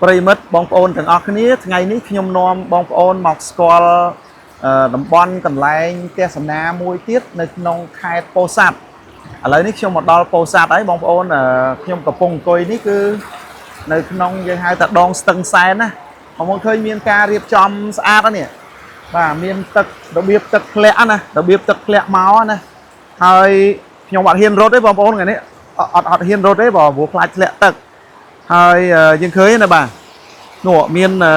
ប្រិយមិត្តបងប្អូនទាំងអស់គ្នាថ្ងៃនេះខ្ញុំនាំបងប្អូនមកស្គាល់អឺតំបន់កន្លែងទស្សនាមួយទៀតនៅក្នុងខេត្តពោធិ៍សាត់ឥឡូវនេះខ្ញុំមកដល់ពោធិ៍សាត់ហើយបងប្អូនអឺខ្ញុំកំពុងអង្គុយនេះគឺនៅក្នុងយើងហៅថាដងស្ទឹងសែនណាបងប្អូនឃើញមានការរៀបចំស្អាតណាស់នេះបាទមានទឹករបៀបទឹកធ្លាក់ណារបៀបទឹកធ្លាក់មកណាហើយខ្ញុំអត់ហ៊ានរត់ទេបងប្អូនថ្ងៃនេះអត់អត់ហ៊ានរត់ទេបើព្រោះខ្លាចធ្លាក់ទឹក ហើយអឺយើងឃើញណាបាទនោះមានអឺ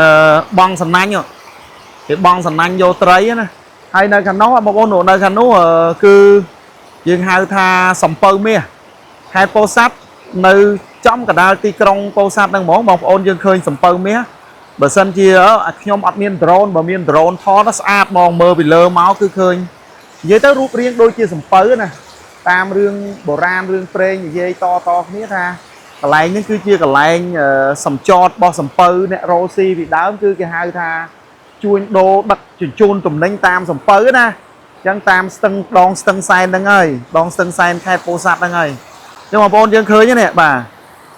បងសំណាញ់ហ៎គេបងសំណាញ់យកត្រីណាហើយនៅខាងនោះបងប្អូននោះនៅខាងនោះអឺគឺយើងហៅថាសំពៅមាសខេត្តពោធិ៍សាត់នៅចំកណ្ដាលទីក្រុងពោធិ៍សាត់ហ្នឹងហ្មងបងប្អូនយើងឃើញសំពៅមាសបើសិនជាខ្ញុំអត់មាន drone បើមាន drone ថតស្អាតហ្មងមើលពីលើមកគឺឃើញនិយាយទៅរូបរាងដូចជាសំពៅណាតាមរឿងបុរាណរឿងព្រេងនិយាយតតគ្នាថា កន្លែងនេះគឺជាកន្លែងអឺសំចតរបស់សំពៅអ្នករ៉ូស៊ីពីដើមគឺគេហៅថាជួញដូរដឹកជញ្ជូនទំនិញតាមសំពៅណាអញ្ចឹងតាមស្ទឹងដងស្ទឹងសែនហ្នឹងហើយដងស្ទឹងសែនខេត្តពោធិ៍សាត់ហ្នឹងហើយអញ្ចឹងបងប្អូនយើងឃើញទេនេះបាទ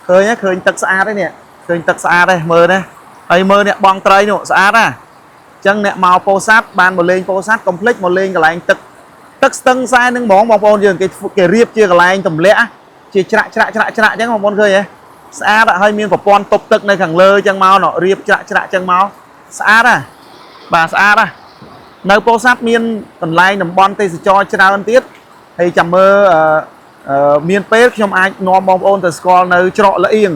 ឃើញទេឃើញទឹកស្អាតទេនេះឃើញទឹកស្អាតទេមើលណាហើយមើលអ្នកបងត្រីនោះស្អាតណាអញ្ចឹងអ្នកមកពោធិ៍សាត់បានមកលេងពោធិ៍សាត់កុំភ្លេចមកលេងកន្លែងទឹកទឹកស្ទឹងសែនហ្នឹងហ្មងបងប្អូនយើងគេធ្វើគេរៀបជាកន្លែងទម្លាក់ ជាច្រាក់ច្រាក់ច្រាក់ច្រាក់អញ្ចឹងបងប្អូនឃើញទេស្អាតហើយមានប្រព័ន្ធទប់ទឹកនៅខាងលើអញ្ចឹងមកណរៀបច្រាក់ច្រាក់អញ្ចឹងមកស្អាតហ่ะបាទស្អាតហ่ะនៅពោធិ៍សាត់មានកន្លែងតំបន់ទេសចរច្រើនទៀតហើយចាំមើលអឺអឺមានពេលខ្ញុំអាចនាំបងប្អូនទៅស្គាល់នៅច្រកល្អៀង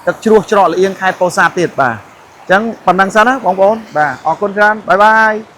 ទឹកជ្រោះច្រកល្អៀងខេត្តពោធិ៍សាត់ទៀតបាទអញ្ចឹងប៉ុណ្ណឹងសិនណាបងប្អូនបាទអរគុណច្រើន bye bye.